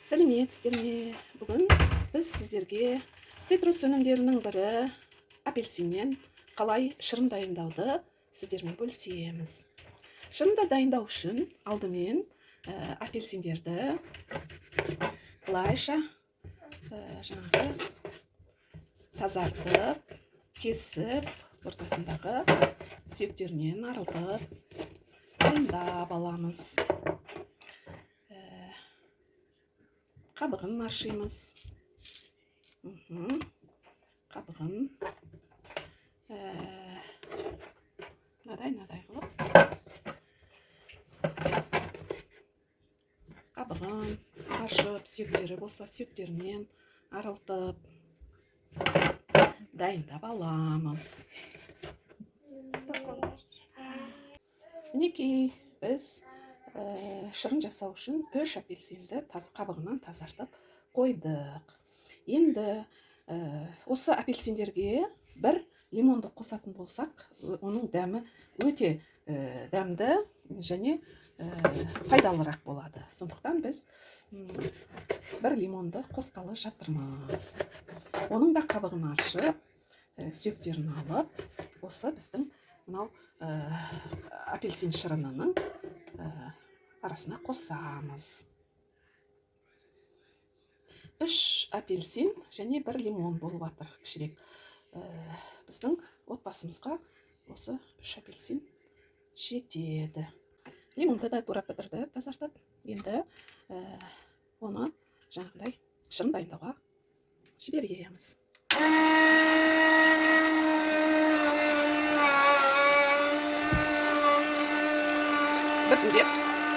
Сәлеметсіздер ме? Бүгін біз сіздерге цитрус өнімдерінің бірі апельсиннен қалай шырын дайындауды сіздермен бөлісеміз. Шырынды дайындау үшін алдымен апельсиндерді былайша жаңағы тазартып, кесіп, ортасындағы сүйектерінен арылтып дайындап аламыз. Қабығын аршимыз. Қабығын мынадай қылып қабығын аршып, сүйектері болса сүйектерінен арылтып дайындап аламыз. Мінекей, біз шырын жасау үшін 3 апельсинді қабығынан тазартып қойдық. Енді осы апельсиндерге бір лимонды қосатын болсақ, оның дәмі өте дәмді және пайдалырақ болады. Сондықтан біз бір лимонды қосқалы жатырмыз. Оның да қабығын аршып, сүйектерін алып, осы біздің мынау апельсин шырынының арасына қосамыз. 3 апельсин және 1 лимон болып жатыр кішірек. Біздің отбасымызға осы 3 апельсин жетеді. Лимонды да турап бітірдік, тазартып. Енді оны жаңағыдай шырын дайындауға жібереміз. Біртіндеп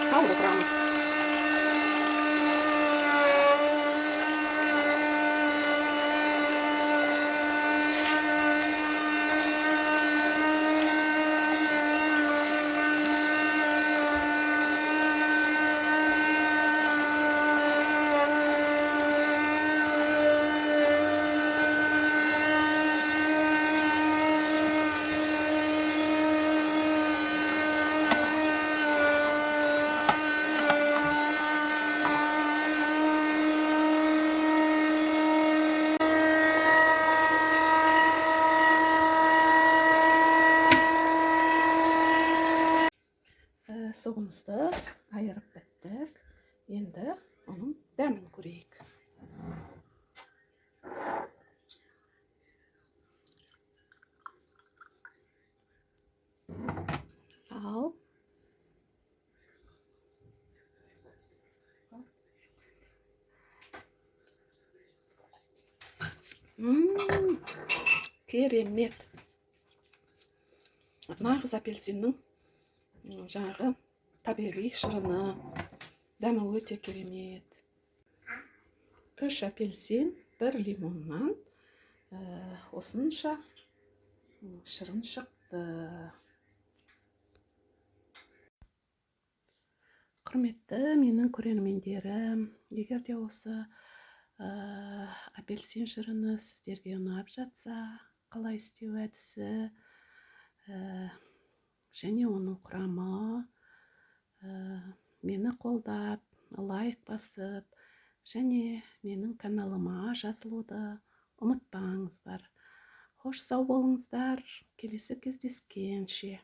салып отырамыз. Соғымызды айырып біттік. Енді оның дәмін көрейік. Ал. Керемет. Нағыз апельсиннің жаңағы табиғи шырыны, дәмі өте керемет. 3 апельсин, 1 лимоннан осынша шырын шықты. Құрметті менің көрермендерім, егер де осы апельсин шырыны сіздерге ұнап жатса, қалай істеу әдісі, және оның құрамы, мені қолдап, лайк басып, және менің каналыма жазылуды ұмытпаңыздар. Хош, сау болыңыздар. Келесі кездескенше.